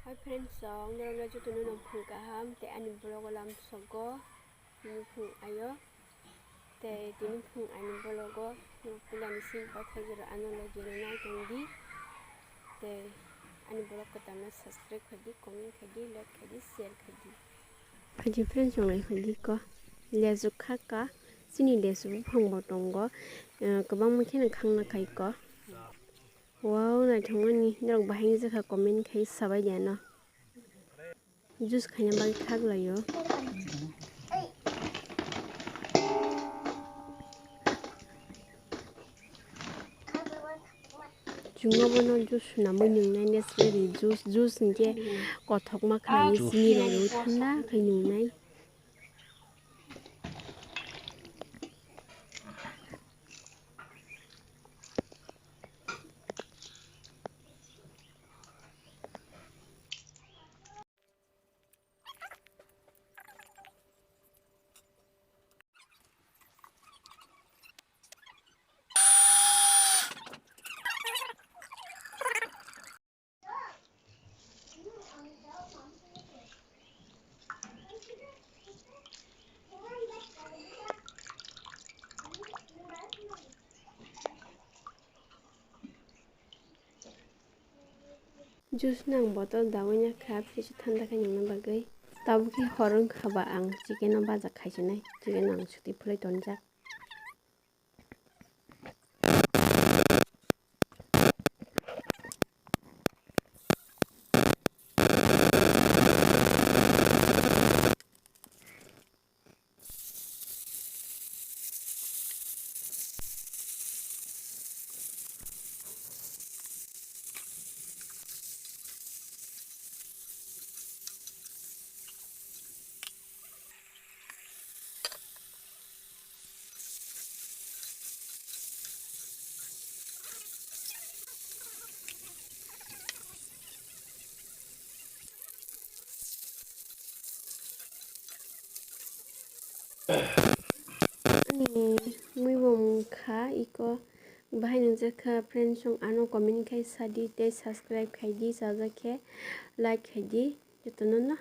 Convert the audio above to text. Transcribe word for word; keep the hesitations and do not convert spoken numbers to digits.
Hi friends, so norok jotono no phung kaham tei ani vlog o lamsogo. Tini phung ayo tei tini phung ani vlog o puila ni simi pathai jora ano logi rwnai tong di tei ani vlog kwtal no subscribe khai di, comment khai di, like khai di, share khai di. Phaidi friends, chwnglai phaidi ko. Lesu kha ka, chini lesu buphang bo tongo. Eh, kwbangma kheno khangna khai ko. Wow, naithokmani, norok bahai wngjakha comment khai sabai de ano. Juice khaina bagwi khak laio. Chwngno bono juice swnamwi nwngnai, naturally juice, juice hinkhe kothokma khlaiwi chini raiwi thanda khai nwngnai. Juice no ang bottle dawi na kha, fridge o thanda khe nungna bagwi. Tabuk khe hor wngkha ba ang chicken no baja khaisinai, chicken no ang suti phulai tonjak. Ani mui bo wngkha iko bahai nungjakha friends, chwng ano comment khai sadi tei subscribe khaidi, chajak khe like khaidi, jotono no